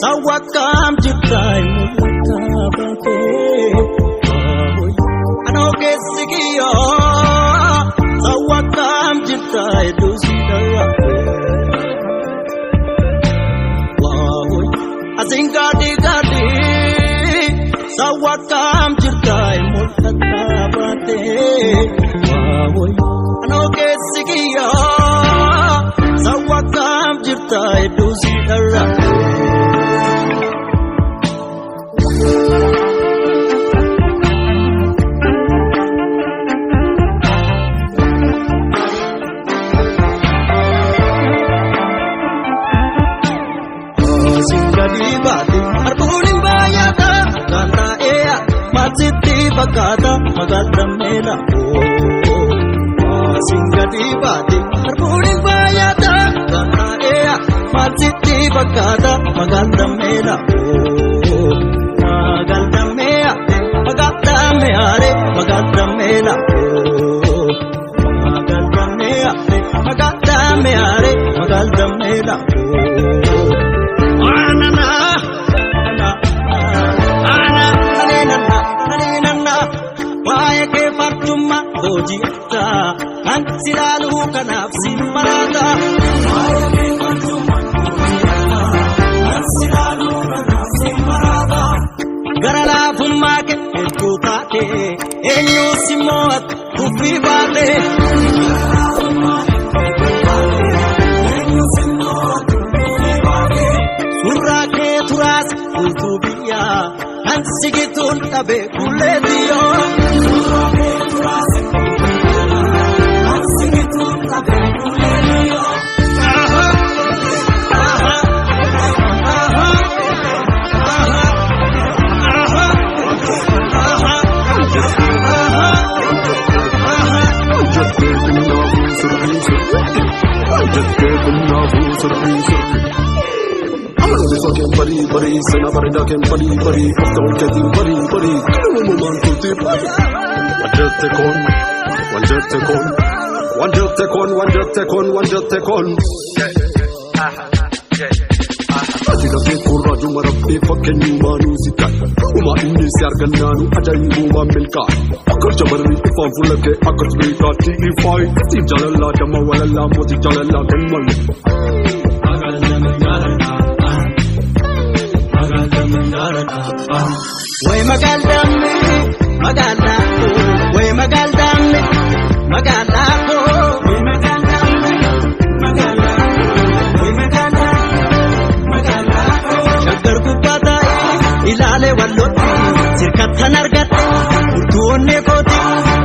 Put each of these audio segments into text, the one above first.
Sawwakkaam jirtaa mul'ataa baatee anoo keessi kiyyoo sawwakkaam jirtaa hedduu si dawwaatee asiin gaadhi gaadhi sawwakkaam jirtaa mul'ataa baatee anoo keessi kiyyoo sawwakkaam jirtaa hedduu si dawwaatee. Maasitti fakkaata magaaldameela Maasiin baate harbuun hin baay'ata gaana'eeya maasitti fakkaata magaaldameela Magaaldameeya magaaldameeyaare magaaldameela Magaaldameeya magaaldameeyaare magaaldameela Anana Waa'ee fartummaa hojii kan silaaluu kanaaf si maraata. Waa'ee fartummaa hojii kan silaaluu kanaaf si maraata. Gara laafummaa kee hedduu taate eenyu si mo'atu tuffii baate. Gara laafummaa kee hedduu taate eenyu si mo'atu tuffii baate. Suuraa kee turaas guutuu biyyaa kan sigituun dhabe kullee diyyoo. Suuraa kee turaas guutuu biyyaa kan sigituun dhabe kullee diyyoo. Bari sena barida ken bari bari afta bari bari kanu man tuti bari wajete kon wajete kon wajete kon wajete kon wajete kon Ajina ke kuraju marabbi fakkenyu manu sikat Uma inni si argannanu ajaibu ma milka Akar jabarri ifan fulake akar zbika ti-ifai Ti jalala dama walala moti jalala kenmal Way magaaldamme magaalaa way magaaldamme magaalaa way magaaldamme magaalaa way magaaldamme magaalaa shaggar gubbaa taa'ee ilaalee wallotti sirkattan argatte furtuu onnee kooti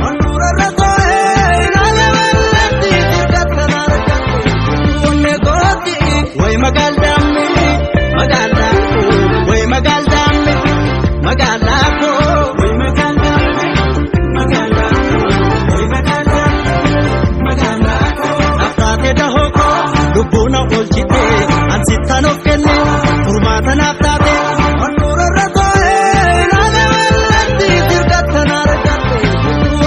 handhuurarra taa'ee ilaalee wallotti sirkattan argatte furtuu onnee kooti way magaaldamme magaalaa way magaaldamme. Magaalaa way magaalaa magaalaa way magaalaa magaalaa Aftaatee dahoo koo lubbuun oolchite ansittaan of kenne furmaata naaf taate handhuurarra taa'ee ilaalee wallotti sirgattan argatte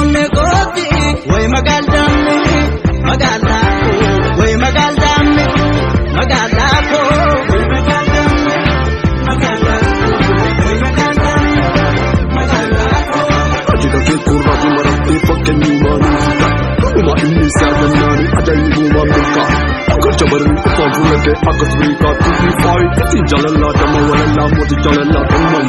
onnee kooti way magaaldamme magaalaa way magaaldamme magaalaa way magaaldamme magaalaa way magaaldamme. Ajina ke kuraju marabbi fakkenyu manu sikat Uma inni si argannanu ajaibu ma milka Akar jabarri ifan fulake akar zbika ti-ifai Ti jalala dama walala moti jalala kenmal